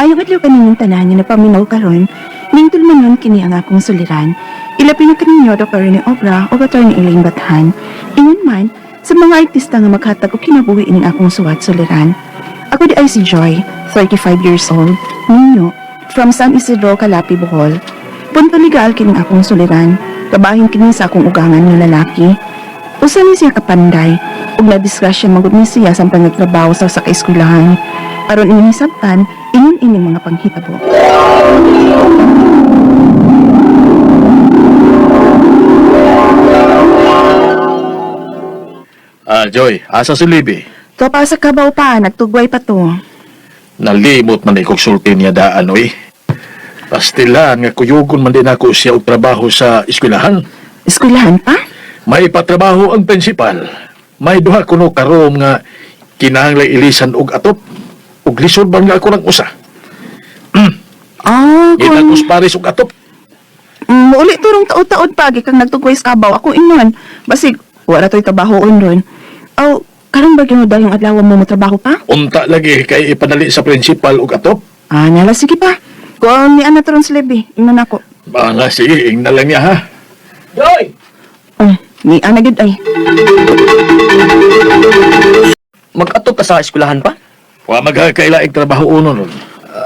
Maayong adlaw kaninyong tanan nga napaminaw karon, ning tulumanon kini ang akong suliran. Ilabi na kaninyo Dr. Rene Obra o Attorney Elaine Bathan. Ingon man sa mga artista nga maghatag og kinabuhi ining akong suwat suliran. Ako di ay si Joy, 35 years old, ninyo, from San Isidro, Calapi, Bohol. Punto legal kining akong suliran. Kabahin kini sa akong ugangan nga lalaki. Usa ni siya kapanday, ug nadisgrasya man gud ni siya samtang nagtrabaho sa usa ka eskwelahan. Aron inyong hisabtan, ingon ining mga panghitabo. Ah, Joy, asa si Libby? To pa sa kabaw pa, nagtugway pa to. Nalimot man ikog sulti niya daan, oy. Pastilan nga kuyugon man din ako siya og trabaho sa eskwelahan. Eskwelahan pa? May patrabaho ang prinsipal. May duha kuno ka room nga kinahanglan ilisan og atop. Ug lisod man nga ako ng usa. Ah, Gitag kung us pares og atop. Muuli turong taod-taod pa kang nagtugway sa kabaw. Ako ingon, basig wala to'y trabahoon ron. Aw, karon ba gyud dayong adlaw mo motrabaho pa? Unta lagi kay ipadali sa prinsipal og atop. Ah, nala sige pa. Kung ni ana turon si Levi, ingnon ako. Banga sige, ingna lang niya ha. Joy! Oh, ni ana gyud ay. Mag-atop ka sa eskwelahan pa? Wa magkailaing trabaho uno nun.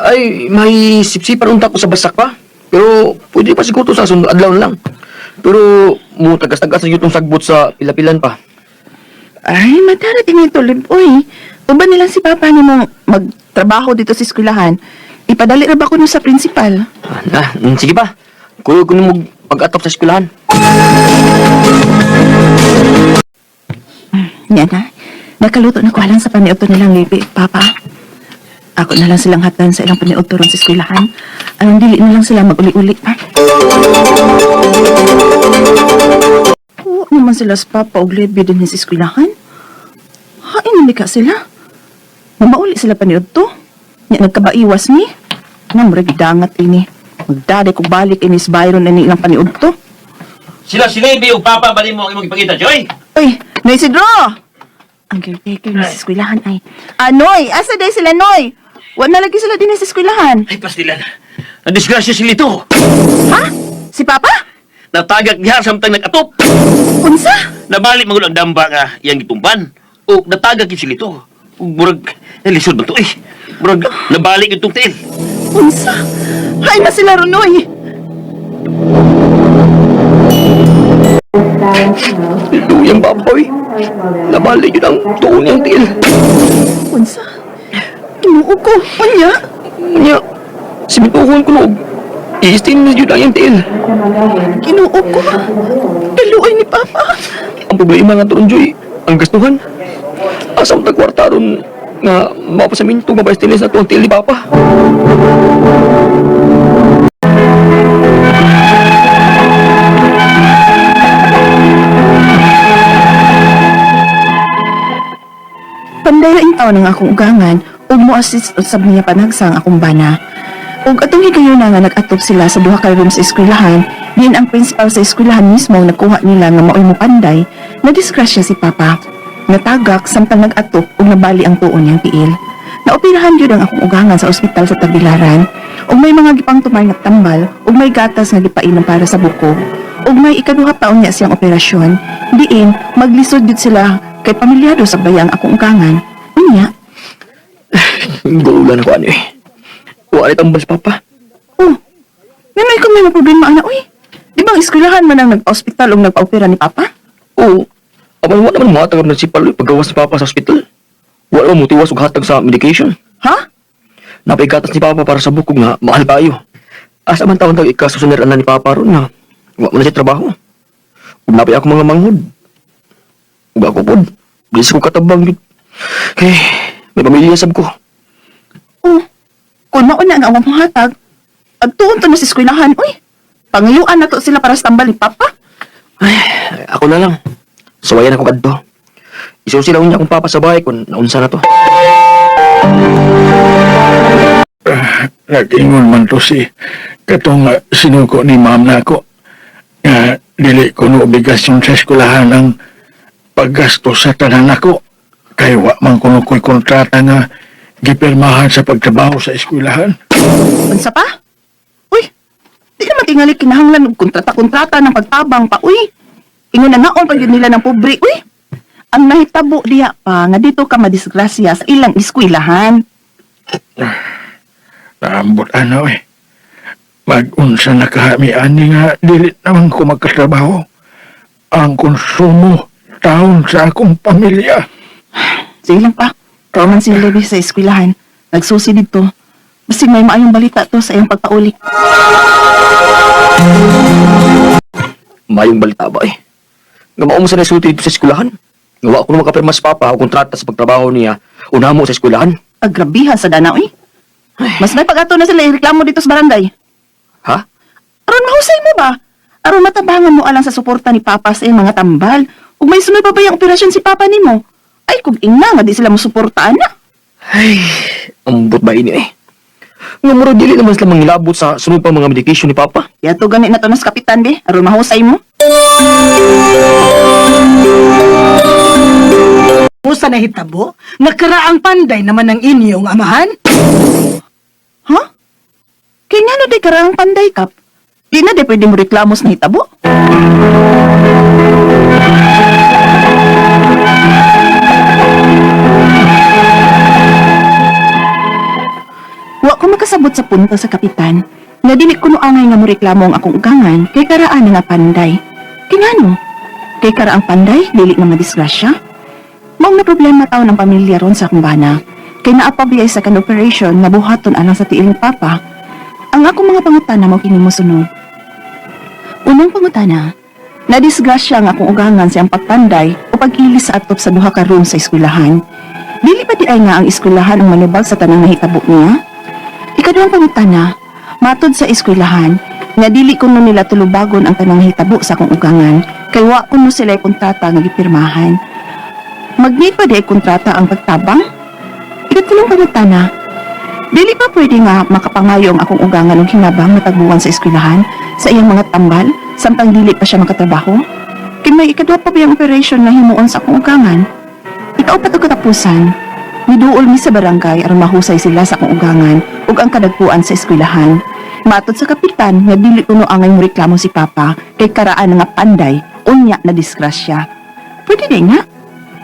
Ay, may sipsipan unta ko sa basak pa. Pero pwede pa siguro to sa sunod adlaw na lang. Pero mo tagas-tagas na yung sagbot sa pilapilan pa. Ay, madarating ni tulib, uy. Uban nilang si Papa ni mo magtrabaho dito sa eskwelahan. Ipadali ra ba ko sa principal? Ah, sige pa. Kuyo ko mo pag-atop sa eskwelahan. Yan na. Nakaluto na ko alang sa paniudto nilang lipi, Papa. Ako na lang silang hatan sa ilang paniudto ron sa eskwelahan. Anong dili na lang sila maguli-uli pa. Oo naman sila sa Papa og libi din sa eskwelahan. Hain na ka sila. Mamauli sila paniudto. Nya nagkabaiwas ni. Nga murag dangat ini. Magdaday kog balik ini sa Byron ini ilang paniudto. Sila si Levi ug Papa ba nimo ang imong ipakita, Joy? Uy, Noy Isidro! Ang caretaker ni sa eskwelahan ay... Ah, Noy! Asa day sila, Noy? Wala na lagi sila din sa eskwelahan. Ay, pastilan. Nadisgrasya si Lito. Ha? Si Papa? Natagak diha samtang nag-atop. Unsa? Nabali man gud ang damba nga iyang gitumban. O natagak gyud si Lito. Ug murag nalisod man to eh. Murag nabali gyud tong tiil. Unsa? Hay na sila ron, Noy! Luyang baboy. Nabali yun ang tuon niyang tiil. Unsa? Tinuo ko. Unya? Nya, simituhon ko noog. I-stainless yun ang iyang tiil. Ginoo ko. Kaluoy ni Papa. Ang problema nga turon, Joy, ang gastuhan. Asa mo tagkwarta ron nga mapasaminto nga ba-stainless na tuong tiil ni Papa? Panday ang taon ng akong ugangan ug mo-assist usab niya panagsang akong bana. Ug atong higayon na nga nag-atop sila sa duha ka room sa eskwelahan, diin ang principal sa eskwelahan mismo ang nagkuha nila nga maoy mopanday, na disgrasya si Papa. Natagak samtang nag-atop ug nabali ang tuon niyang tiil. Naoperahan gyud ang akong ugangan sa ospital sa Tagbilaran ug may mga gipangtumay nga tambal ug may gatas nga gipainom para sa buko. Ug may ikaduha pa unya siyang operasyon, diin maglisod gyud sila kay pamilyado sa bayang akong ugangan. Unya, Gulan ako ano eh. Wala tambal sa Papa. oh, nanay ko may problema ana uy. Di ba ang eskwelahan man ang nagpa-ospital ug nagpa-opera ni Papa? Oo. Apan wala naman mga tagam ng sipal eh, paggawas ni Papa sa ospital. Wala mo tiwas og hatag sa medication. Ha? Napaigatas ni Papa para sa bukog nga mahal kayo. Asa man taon tag ikasusuneran na ni Papa ron nga wa man na siya trabaho. Ug napay ako mga manghod. Ug ako pod, bilis ko katabang gyud. Kay may pamilya sab ko. Oh, kung mauna nga ang hatag, adtuon to na sa eskwelahan, uy. Pangayuan na to sila para sa tambal ni Papa. Ay, ako na lang. Suwayan ako kadto. Isusi lang niya akong papa sa bahay kung naunsa na to. Nag-ingon man to si katong sinuko ni ma'am na ako nga dili ko no obligasyon sa eskwelahan ang paggasto sa tanan nako kay wa man kuno ko'y kontrata nga Gipirmahan sa pagtrabaho sa eskwelahan. Unsa pa? Uy, di naman tingali kinahanglan og kontrata-kontrata ng pagtabang pa, uy. Ingon na naon pa gyud nila ng pobre, uy. Ang nahitabo diha pa nga dito ka madisgrasya sa ilang eskwelahan. Naambot ano eh. Mag-unsa na kahami ani nga dili naman ko magkatrabaho. Ang konsumo taon sa akong pamilya. Sige lang pa. Kauman si Levi sa eskwelahan. Nagsusi dito. Basig may maayong balita to sa iyang pagpauli. Mayong balita ba eh. Nga mao mo sa nasulti dito sa eskwelahan. Nga wa ko na makapirma sa Papa o kontrata sa pagtrabaho niya. Una mo sa eskwelahan. Agrabihan sa danaw eh. Mas may pag-ato na sila ireklamo dito sa barangay. Ha? Aron mahusay mo ba? Aron matabangan mo alang sa suporta ni Papa sa iyang mga tambal. Ug may sunod pa ba yung operasyon si Papa nimo? Ay, kung ingna nga di sila mo suportaan na. Ay, ambot ba ini eh. Nga mura dili naman sila mangilabot sa sunod pa mga medication ni Papa. Yato gani na to nas kapitan be, aron mahusay mo. Usa na hitabo, nakaraang panday naman ang inyong amahan. Ha? Kaya nga no di karaang panday kap. Di na di pwede mo reklamos na hitabo. Wa ko makasabot sa punto sa kapitan nga dili kuno angay nga moreklamo ang akong ugangan kay karaan na nga panday. Kay ngano? Kay karaang panday dili na madisgrasya. Maong na problema taon ang pamilya ron sa akong bana. Kay naapabiyay sa kan operation nga buhaton alang sa tiil ni Papa. Ang akong mga pangutana mao kini mosunod. Unang pangutana, nadisgrasya ang akong ugangan sa iyang pagpanday o pag-ilis sa atop sa duha ka room sa eskwelahan. Dili pa di ay nga ang eskwelahan ang manubag sa tanang nahitabo niya? Ikaduhang pangutana, matod sa eskwelahan, nga dili kuno nila tulubagon ang tanang nahitabo sa akong ugangan, kay wa kuno sila kontrata nga gipirmahan. Mag-need pa di ay kontrata ang pagtabang? Ikatulong pangutana, dili pa pwede nga makapangayo ang akong ugangan og hinabang matagbuan sa eskwelahan sa iyang mga tambal samtang dili pa siya makatrabaho? Kay may ikaduha pa ba yung operation na himuon sa akong ugangan? Ikaupat og katapusan, miduol mi sa barangay aron mahusay sila sa akong ugangan ug ang kadagpuan sa eskwelahan. Matod sa kapitan nga dili kuno angay moreklamo si Papa kay karaan nga panday unya na disgrasya. Pwede din nga.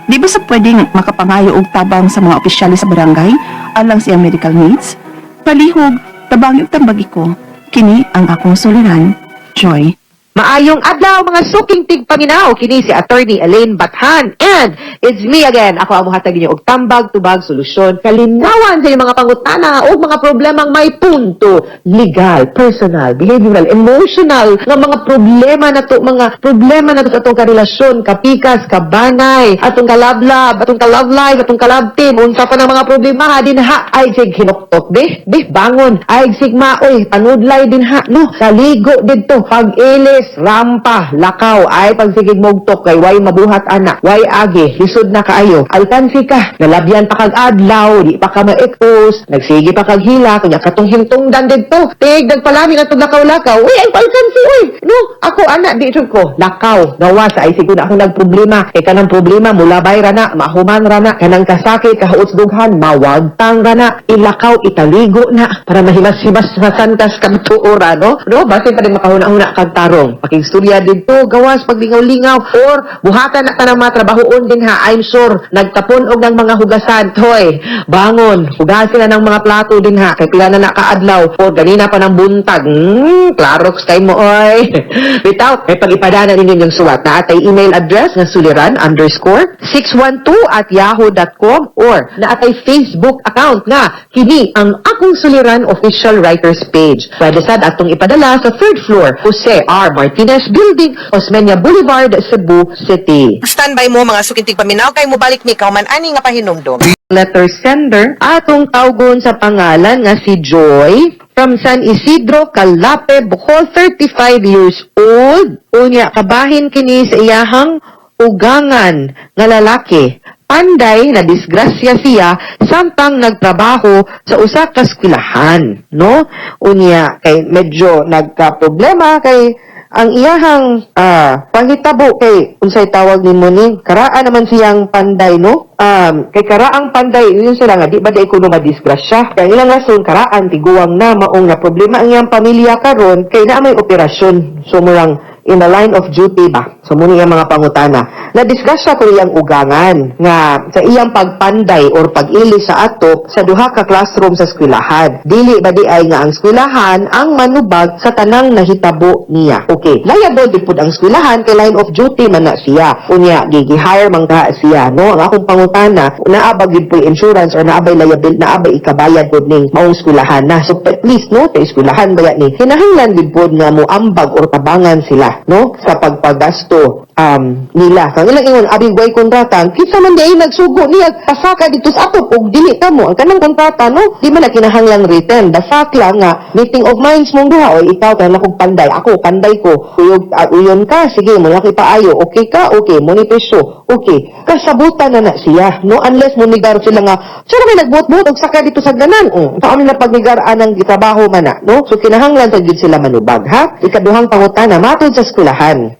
Di ba sa pwedeng makapangayo og tabang sa mga opisyalis sa barangay alang sa iyang medical needs? Palihog, tabang og tambagi ko. Kini ang akong suliran, Joy. Maayong adlaw mga suking tigpaminaw, kini si Attorney Elaine Bathan and it's me again. Ako ang muhatag ninyo og tambag tubag solusyon kalinawan sa inyong mga pangutana o mga problemang may punto legal, personal, behavioral, emotional nga mga problema na to, mga problema na to sa atong karelasyon, kapikas, kabanay, atong kalablab, atong ka-love life, atong ka-love team, unsa pa ng mga problema ha din ha ay sig hinuktok de, de bangon, ay sig maoy, panudlay din ha no, kaligo didto, pag-ilis, rampa, lakaw, ay pagsigig mogtok kay way mabuhat anak, way agi, lisod na kaayo, alkansi ka, nalabyan pa kag adlaw, di pa ka ma-expose, nagsige pa kag hila, kunya katong hintungdan didto, tig nagpalami na tong lakaw-lakaw, uy, ay alkansi, uy, no, ako anak, di jud ko, lakaw, gawas, ay siguro na ako nagproblema, kay kanang problema, mulabay ra na, mahuman ra na, kanang kasakit, kahuot dughan, mawagtang ra na, ilakaw, italigo na, para mahimas-himas sa santas kamtuora, no? No, basin pa rin makahuna-huna kag tarong. Pakigstorya didto, gawas, paglingaw-lingaw, or buhatan na tanang mga trabahoon din ha, I'm sure, nagtapon og ng mga hugasan, toy, bangon, hugasin na ng mga plato din ha, kay pila na nakaadlaw, or ganina pa ng buntag, klaro kay mo, oy. Bitaw, may pag-ipadana ninyo yung suwat na atay email address nga suliran_612@yahoo.com or na atay Facebook account nga kini ang akong suliran official writers page. Pwede sad atong ipadala sa third floor, Jose R. Martinez Building, Osmeña Boulevard, Cebu City. Standby mo mga sukintig paminaw kay mobalik ni kauman ani nga pahinumdom. Letter sender atong tawgon sa pangalan nga si Joy from San Isidro, Calape, Bohol, 35 years old. Unya kabahin kini sa iyahang ugangan nga lalaki. Panday na disgrasya siya samtang nagtrabaho sa usa ka eskwelahan, no? Unya kay medyo nagka problema kay Ang iyahang panghitabo kay unsay tawag nimo ni, karaan naman siyang panday, no? Kay karaang panday, yun sila nga di ba di kuno madisgrasya? Kay ang ilang rason, karaan tiguang na, maong na problema ang iyang pamilya karon kay naa may operasyon. So murang in the line of duty ba? So muni ang mga pangutana. Na-disgrasya ko iyang ugangan nga sa iyang pagpanday or pag-ili sa atop sa duha ka classroom sa eskwelahan. Dili ba di ay nga ang eskwelahan ang manubag sa tanang nahitabo niya? Okay, liable di pud ang eskwelahan kay line of duty man na siya. Unya gi-hire man ka siya, no? Ang akong pangutana, naa ba gyud po'y insurance or naa bay liability, naa bay ikabayad pud ning maong eskwelahan na? So at least, no, kay eskwelahan ba ni? Kinahanglan gid pud nga mo ambag or tabangan sila, no, sa pagpagasto nila. Kang ilang ingon abi way kontrata, kinsa man di ay nagsugo niya pasaka dito sa atop og dili kamo ang kanang kontrata, no? Di man na kinahanglan written. The fact lang nga meeting of minds mong duha, oy, ikaw kay akong panday, ako panday ko. Uyog uyon ka, sige mo na paayo, okay ka, okay, mo ni presyo, okay. Kasabutan na na siya, no? Unless mo nigar sila nga, siya may nagbuot-buot og saka dito sa ganan. Paano na pagnigar anang gitrabaho man na, no? So kinahanglan sa gyud sila manubag, ha? Ikaduhang pangutana, matod sa eskwelahan.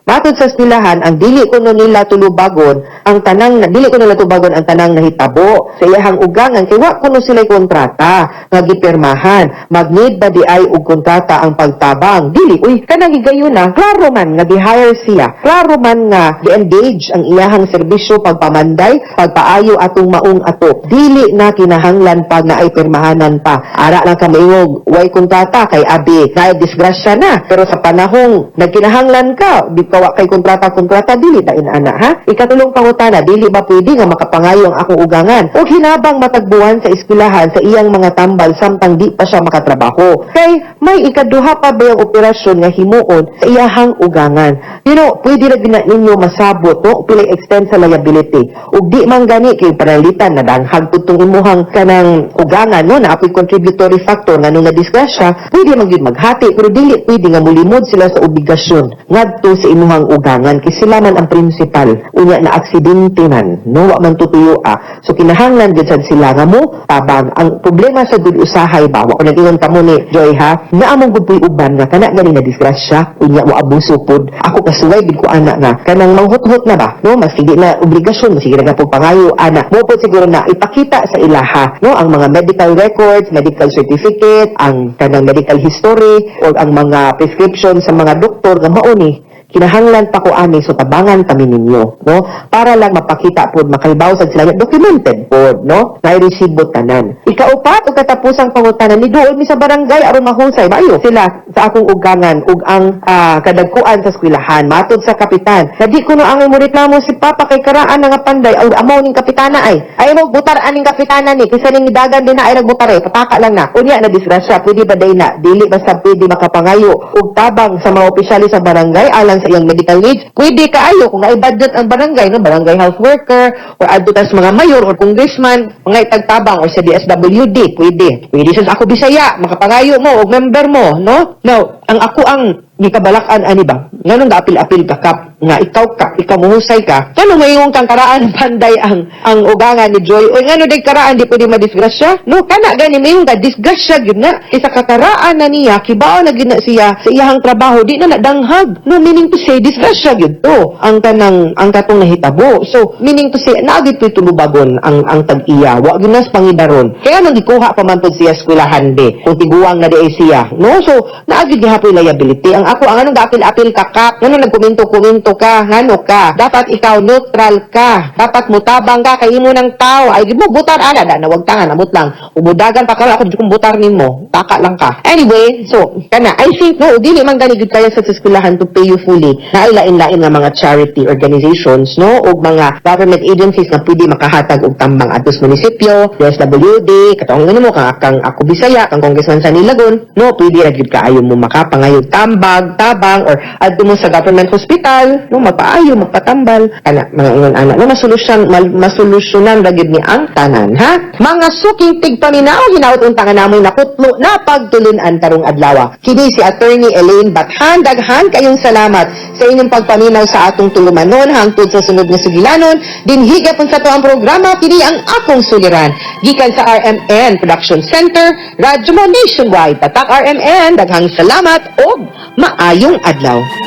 Matod sa eskwelahan, ang dili kuno nila tulubagon, ang tanang dili kuno nila tubagon ang tanang nahitabo sa iyahang ugangan kay wa kuno sila kontrata nga gipirmahan. Mag-need ba di ay og kontrata ang pagtabang? Dili. Uy, kanang higayon na, klaro man nga gi-hire siya. Klaro man nga gi-engage ang iyahang serbisyo pagpamanday, pagpaayo atong maong atop. Dili na kinahanglan pa na ay pirmahanan pa. Ara lang ka maingog, way kontrata kay abi, na disgrasya na. Pero sa panahong nagkinahanglan ka, di ka wa kay kontrata-kontrata, dili ta inana, ha? Ikatulong pangutana, dili ba pwede nga makapangayo ang akong ugangan o hinabang matagbuhan sa eskwelahan sa iyang mga tambal samtang di pa siya makatrabaho? Kay may ikaduha pa ba yung operasyon nga himuon sa iyahang ugangan? Pwede ra gyud na ninyo masabot, no, pilay extend sa liability. Ug di man gani kay panalitan na danghag pud tong imuhang kanang ugangan, no, na apoy contributory factor nga nung nadisgrasya, pwede man gyud maghati, pero dili pwede nga mulimod sila sa obligasyon ngadto sa imuhang ugangan kay sila man ang principal. Unya na aksidente man, no, wa man tutuyo ah. So kinahanglan gyud sad sila nga mo tabang. Ang problema sa gud usahay ba, wa ko nag-ingon kamo ni Joy, ha, naa mong gud puy uban nga kana gani na disgrasya, unya mo abuso pod. Ako kasuway gid ko ana nga kanang manghuthot na ba, no, mas sige na obligasyon, mas sige na pud pangayo ana mo pod. Siguro na ipakita sa ilaha, no, ang mga medical records, medical certificate, ang kanang medical history or ang mga prescription sa mga doktor nga mao ni kinahanglan pa ko ani, so tabangan kami ninyo, no, para lang mapakita pod, makahibaw sad sila, documented pod, no, na resibo tanan. Ikaupat ug katapusang pangutana, ni duol mi sa barangay aron mahusay maayo sila sa akong ugangan ug ang kadagkuan sa eskwelahan. Matod sa kapitan na di kuno ang mo reklamo si papa kay karaan na nga panday aw amo ning kapitana ay ay mo butar aning kapitana ni kaysa ning dagan din na ay nagbutar eh, pataka lang na. Unya na disgrasya, pwede ba day na dili basta pwede makapangayo og tabang sa mga opisyales sa barangay alang sa iyang medical needs? Pwede kaayo kung naay budget ang barangay, no, barangay health worker or adto tas mga mayor or congressman, mga itagtabang or sa DSWD, pwede. Pwede sa Ako Bisaya, makapangayo mo og member mo, no? Now, ang ako ang gikabalak-an ani ba? Nganong gaapil-apil ka, Kap, nga ikaw ka, ikaw muhusay ka? Ngano mayong kang karaan panday ang ugangan ni Joy? Oy, ngano day karaan di pwede madisgrasya? No, kana gani mayong ka disgrasya gyud na. Isa kakaraan na niya, kibaw na gyud na siya sa iyahang trabaho, di na nadanghag. No, meaning to say disgrasya gyud to ang kanang ang katong nahitabo. So, meaning to say naa gyud to'y tulubagon ang tag-iya. Wa gyud nas pangidaron. Kaya nang gikuha pa man pud siya eskwelahan be. Kung tiguang na di ay siya. No, so naa gyud gihapon liability. Ang ako ang anong gaapil-apil ka, Kap? Ngano nagkomento-komento ka? Ngano ka? Dapat ikaw neutral ka. Dapat mutabang ka kay imo ng tao. Ay di mo butar ana da nawag tangan amot lang. Umudagan pa karon ako di kong butar nimo. Taka lang ka. Anyway, so kana I think, no, dili man gani gud kaya sa eskwelahan to pay you fully. Naay lain-lain nga mga charity organizations, no, ug mga government agencies nga pwede makahatag og tambang adto sa munisipyo, DSWD, katong mo kang, kang Ako Bisaya, kang Congressman sa Nilagon, no, pwede ra gyud kaayo mo makapangayog tambag, tabang or adto mo sa government hospital, no, magpaayo, magpatambal kana mga ingon ana, no, masolusyon masolusyonan ra gyud ni ang tanan, ha? Mga suking tigpaminaw, hinaut unta nga namoy nakutlo na pagtulun-an karong adlaw. Kini si Attorney Elaine Bathan. Daghan kayong salamat sa inyong pagpaminaw sa atong tulumanon hangtod sa sunod nga sugilanon. Dinhi gyapon sa ato ang programa kini ang akong suliran. Gikan sa RMN Production Center, Radyo Mo Nationwide. Tatak RMN, daghang salamat. salamat og maayong adlaw.